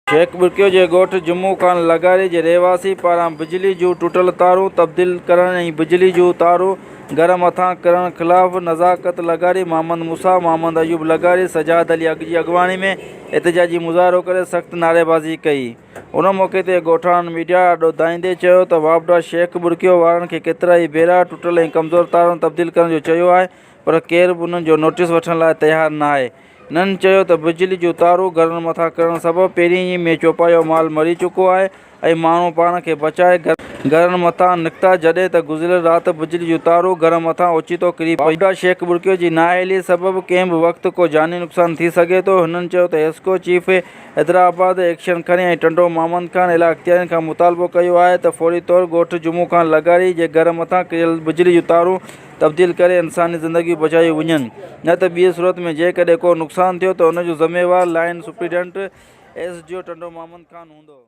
شيخ ٻرڪيو جي ڳوٺ جمعو خان لغاري جي رهواسي پاران بجلي جون ٽٽل تارون تبديل ڪرڻ ۽ بجلي جون تارون گهر مٿان ڪرڻ خلاف نزاڪت لغاري، محمد موسيٰ، محمد ايوب لغاري، سجاد علي جي اڳواڻي ۾ احتجاجي مظاهرو ڪري سخت نعريبازي ڪئي. ان موقعي تي ڳوٺاڻن ميڊيا آڏو دانهيندي چيو ته واپڊا شيخ ٻرڪيو وارن کي ڪيترائي ڀيرا ٽٽل ۽ ڪمزور تارون تبديل ڪرڻ جو چيو آهي پر ڪير به انهن جو نوٽيس وٺڻ لاء تيار ناهي. هنن چيو ته بجلي جون تارون گهرن مٿان ڪرڻ سبب پهرين ئي ۾ چوپايو مال مري چڪو آهي ۽ ماڻهو پاڻ کي بچائي گهرن مٿان نڪتا جڏهن ته گذريل رات بجلي جون تارون گهر مٿان اوچتو ڪري پيون. واپڊا شيخ ٻرڪيو جي نااهلي سبب ڪنهن به وقت ڪو جاني نقصان ٿي سگهي ٿو. هنن چيو ته حيسڪو چيف حيدرآباد ايڪشن کڻي ۽ ٽنڊو محمد خان اعليٰ اختيارين کان مطالبو ڪيو آهي ته فوري طور ڳوٺ جمعو خان لغاري جي گهر مٿان ڪريل بجلي جون تارون تبديل ڪري انساني زندگيون بچايون وڃن نه ته ٻي صورت ۾ جيڪڏهن ڪو نقصان ٿيو ته ان جو ذميوار line superintendent S D O Tando Muhammad Khan هوندو.